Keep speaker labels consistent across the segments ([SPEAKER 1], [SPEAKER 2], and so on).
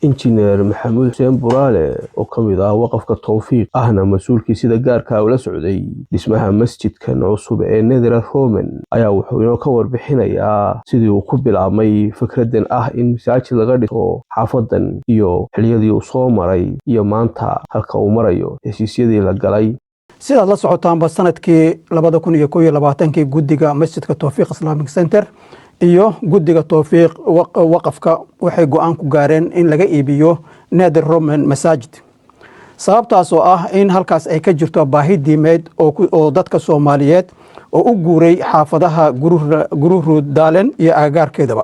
[SPEAKER 1] Injineer Maxamuud Xuseen Buraale oo ka mid ah waqafka Towfiiq, ahna mas-uulkii sida gaarka ula socday dhismaha masjidkan cusub ee Nedre Roman, ayaa wuxuu inoo ka warbixinayaa sidii uu ku bilaabmay fikraddan ah in masaajid laga dhiso xaafadan, iyo xiliyadii uu soo maray iyo maanta halka uu marayo heshiisyadii la galay.
[SPEAKER 2] Sidaad la socotaanba, sanadkii 2021-kii guddiga masjidka Towfiiq Islamic Center iyo guddiga Towfiiq waqafka waxay go-aan ku gaareen in laga iibiyo Nedre Roman masaajid, sababtaas oo ah in halkaas ay ka jirto baahi diimeed oo dadka Soomaaliyeed oo u guuray xaafadaha Groruddalen iyo agagaarkeedaba.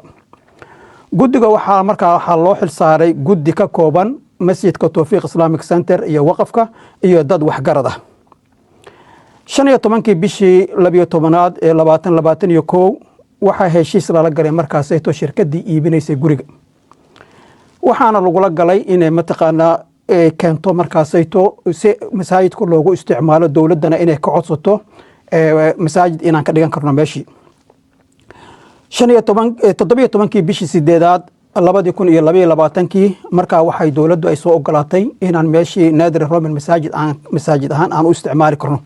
[SPEAKER 2] Guddiga waxaa markaa waxaa loo xil saaray guddi ka kooban masjidka Towfiiq Islamic Center iyo waqafka iyo dad waxgarad ah. 15-kii bishii 12aad ee 2021 waxaa heshiis lala galay markaasayto shirkadii iibinaysay guriga, waxaana lagula galay inay mataqaanaa keento markaasayto si masaajidka loogu isticmaalo, dowladdana inay ka codsato masaajid inaan ka dhigan karno meeshii. 17-kii bishii sideedaad 2022-kii markaa waxay dowladdu ay soo ogolaatay inaan meeshii Nedre Roman masaajid aan masaajid ahaan aan u isticmaali karno.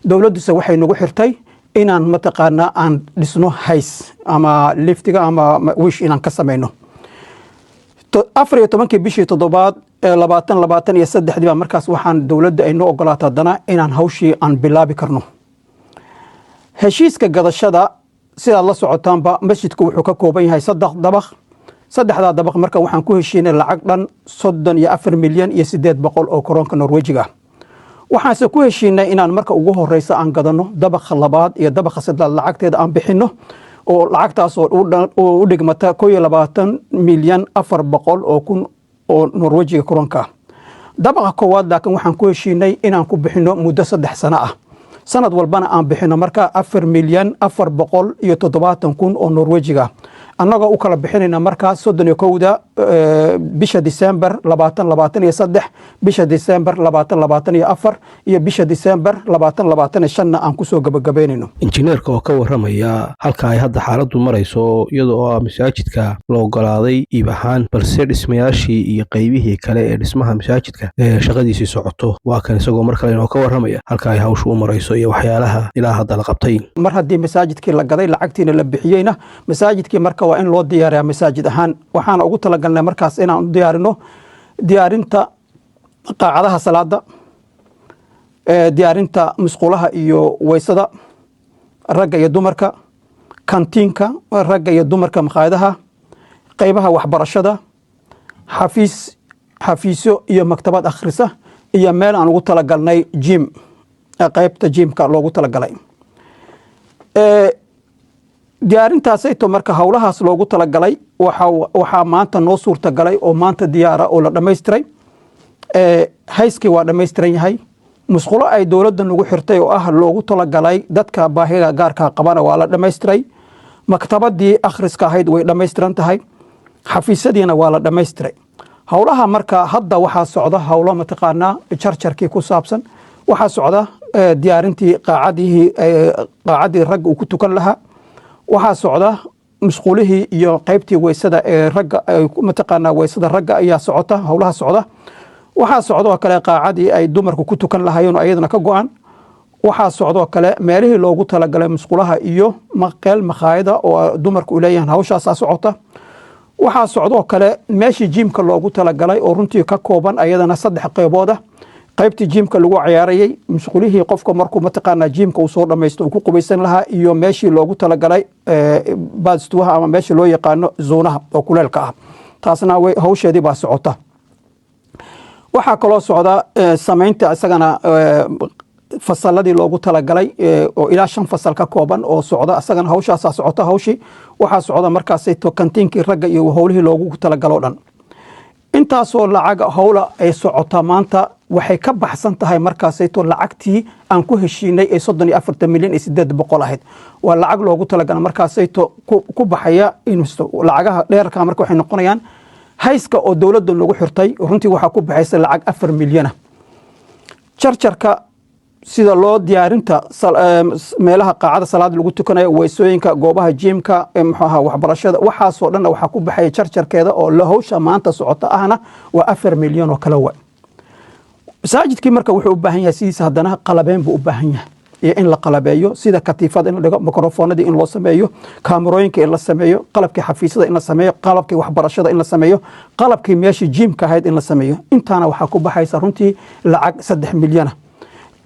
[SPEAKER 2] Dowladduse waxay nagu xirtay inaan mataqaanaa aan dhisno hays ama liftiga ama wish inaan ka samayno. 14-kii bishii toddobaad ee 2023-dii baa markaas waxaan dowladda ay noo ogolaatay haddana inaan hawshii aan bilaabi karno. Heshiiska gadashada, sidaad la socotaanba, masjidku wuxuu ka kooban yahay saddex dabaq. Saddexdaa dabaq marka waxaan ku heshiinay lacag dhan 34 milyan iyo 800 oo koronka Norwejiga ah. Waxaanse ku heshiinay inaan marka ugu horeysa aan gadano dabaqa labaad iyo dabaqa saddexaad, lacagteeda aan bixino, oo lacagtaas oo u dhigmata 21 milyan 400 oo kun oo Norwejiga koronka ah. Dabaqa koowaad laakiin waxaan ku heshiinay inaan ku bixino muddo 3 sano ah, sanad walbana aan bixino marka 4 milyan 470 kun oo Norwejiga, annagoo u kala bixinayna markaas 31-da bisha Disembar 2023, bisha Disembar 2024 iyo bisha Disembar 2025-na aan kusoo gabagabaynayno.
[SPEAKER 1] Injineerka oo ka waramaya halka ay hadda xaaladdu marayso, iyadoo ah masaajidka la ogolaaday iib ahaan, balse dhismayaashii iyo qaybihii kale ee dhismaha masaajidka ee shaqadiisii socoto, waa kan isagoo mar kale inoo ka waramaya halka ay hawshu u marayso iyo waxyaalaha ilaa hadda la qabtay.
[SPEAKER 2] Mar haddii masaajidkii la gaday, lacagtiina la bixiyeyna, masaajidkii marka waa in loo diyaariyaa masaajid ahaan. Waxaana ugu talagalnay markaas inaan u diyaarino diyaarinta qaacadaha salaada, diyaarinta musqulaha iyo waysada ragga iyo dumarka, kantiinka ragga iyo dumarka, makhaayadaha, qaybaha waxbarashada, xafiis, xafiisyo iyo maktabad akhrisa, iyo meel aan ugu talagalnay gym, qaybta gymka loogu talagalay. Diyaarintaasayto marka howlahaas loogu talagalay waxaa maanta noo suurtagalay oo maanta diyaara oo la dhammaystiray. Hayskii waa dhammaystiran yahay. Musqulo ay dowladda nagu xirtay oo ah loogu talagalay dadka baahida gaarka qabana waa la dhammaystiray. Maktabadii akhriska ahayd way dhammaystiran tahay. Xafiisyadiina waa la dhammaystiray. Howlaha marka hadda waxaa socda howlo mataqaanaa jarjarkii ku saabsan. Waxaa socda diyaarintii qaacadihii, qaacadii ragga uu ku tukan lahaa. Waxaa socda musqulihii iyo qaybtii weysada ee ragga, mataqaanaa weysada ragga ayaa socota, howlaha socda. Waxaa socdoo kale qaacadii ay dumarku ku tukan lahaayeen oo ayaduna ka go-an. Waxaa socdoo kale meelihii loogu talagalay musqulaha iyo qeel makhaayada oo dumarku u leeyahan, hawshaasaa socota. Waxaa socdoo kale meeshii gymka loogu talagalay oo runtii ka kooban ayadana saddex qeybood ah: qaybtii gymka lagu ciyaarayey, musqulihii qofka markuu mataqaanaa gymka uu soo dhamaysto uu ku qubaysan lahaa, iyo meeshii loogu talagalay badstuaha ama meeshii loo yaqaano saunaha oo kuleelka ah. Taasna hawsheedii baa socota. Waxaa kaloo socda samaynta isagana fasaladii loogu talagalay oo ilaa shan fasal ka kooban oo socda, isagana hawshaasaa socota. Hawshii waxaa socda markaas kantiinkii ragga iyo howlihii loogu talagalo dhan. Intaasoo lacag howla ay socota maanta waxay ka baxsan tahay markaasayto lacagtii aan ku heshiinay ee 34 milyan iyo 800 ahayd. Waa lacag loogu talagala markaasayto ku baxaya lacagaha dheerka. Marka waxay noqonayaan hayska oo dowladda nagu xirtay runtii waxaa ku baxaysa lacag 4 milyana, jarjarka Sida loo diyaarinta meelaha qaacada salaada lagu tukanayo, weysooyinka, goobaha gym-ka, muxuu ahaa, waxbarashada, waxaasoo dhanna waxaa ku baxaya jarjarkeeda oo la hawsha maanta socota ahna waa 4 milyan oo kale. Wa masaajidkii marka wuxuu u baahan yahay sidiisa haddana qalabeen buu u baahan yahay iyo in la qalabeeyo, sida katiifada in la dhigo, mikrofoonadii in loo sameeyo, kaamarooyinka in la sameeyo, qalabkii xafiisyada in la sameeyo, qalabkii waxbarashada in la sameeyo, qalabkii meeshii gym-ka ahayd in la sameeyo. Intaana waxaa ku baxaysa runtii lacag 3 milyana.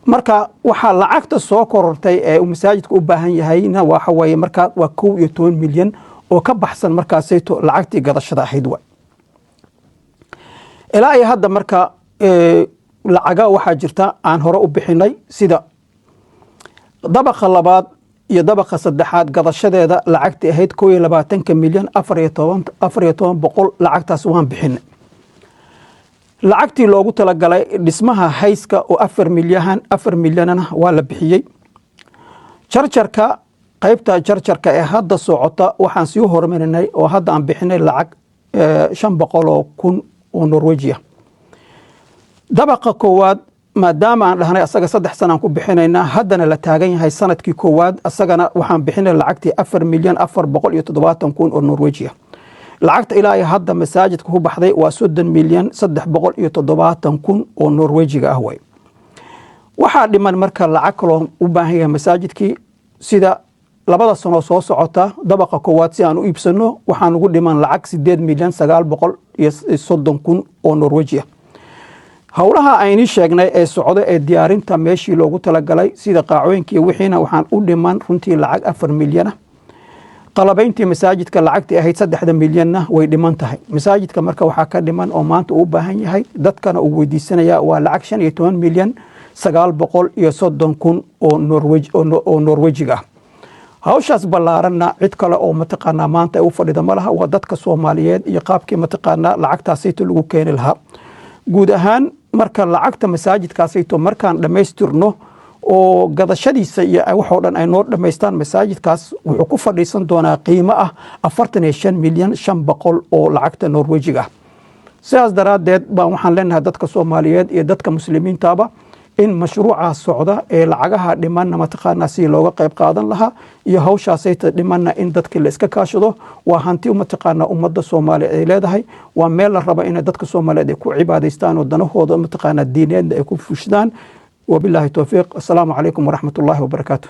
[SPEAKER 2] Marka waxaa lacagta soo korortay ee uu masaajidka u baahan yahayna waxa weeye markaa waa 11 milyan oo ka baxsan markaasayto lacagtii gadashada ahayd wa. Ilaa iyo hadda marka lacaga waxaa jirta aan hore u bixinay, sida dabaqa labaad iyo dabaqa saddexaad gadashadeeda lacagtii ahayd 21-ka milyan 14 iyo 1400. Lacagtaas waan bixinay. Lacagtii loogu talagalay dhismaha hayska oo 4 milyan 4 milyanana waa la bixiyey. Jarjarka, qaybta jarjarka ee hadda socota, waxaan sii horumarinay oo hadda aan bixinay lacag 500,000 oo Norwegia. Dabaqa koowaad, maadaama aan dhahnay asaga 3 sana aan ku bixinaynaa, haddana la taagan yahay sanadkii koowaad, asagana waxaan bixinay lacagtii 4,470,000 oo Norwegia. Lacagta ilaa iyo hadda masaajidka ku baxday waa 30,370,000 oo Norwejiga ah way. Waxaa dhiman marka lacag kaloo u baahan yahay masaajidkii, sida 2-da sano soo socota dabaqa koowaad si aan u iibsano, waxaan ugu dhiman lacag 8,930,000 oo Norweji ah. Howlaha aynii sheegnay ee socda ee diyaarinta meeshii loogu talagalay, sida qaacooyinkii wixiina, waxaan u dhiman runtii lacag 4 milyana. Qalabayntii masaajidka lacagtii ahayd 3-da milyanna way dhiman tahay. Masaajidka marka waxaa ka dhiman oo maanta uu u baahan yahay, dadkana uu weydiisanaya, waa lacag 15,930,000 oo Norwejiga ah. Hawshaas ballaaranna cid kale oo mataqaanaa maanta ay u fadhida ma laha, waa dadka Soomaaliyeed iyo qaabkii mataqaanaa lacagtaasayto lagu keeni lahaa. Guud ahaan marka lacagta masaajidkaasayto markaan dhammaystirno oo gadashadiisa iyo waxoo dhan ay noo dhammaystaan, masaajidkaas wuxuu ku fadhiisan doonaa qiimo ah 45,500,000 oo lacagta Norwejiga ah. Sidaas daraaddeed baan waxaan leenahay dadka Soomaaliyeed iyo dadka muslimiintaaba in mashruucaa socda ee lacagaha dhimanna mataqaanaa sidii looga qayb qaadan lahaa iyo hawshaasayta dhimanna in dadkii la iska kaashado. Waa hanti mataqaanaa ummadda Soomaaliyeed ay leedahay. Waa meel la raba inay dadka Soomaaliyeed ay ku cibaadaystaan oo danahooda mataqaanaa diineedna ay ku fushidaan. Wabilaahi towfiiq. Assalaamu calaykum waraxmat ullaahi wabarakaatu.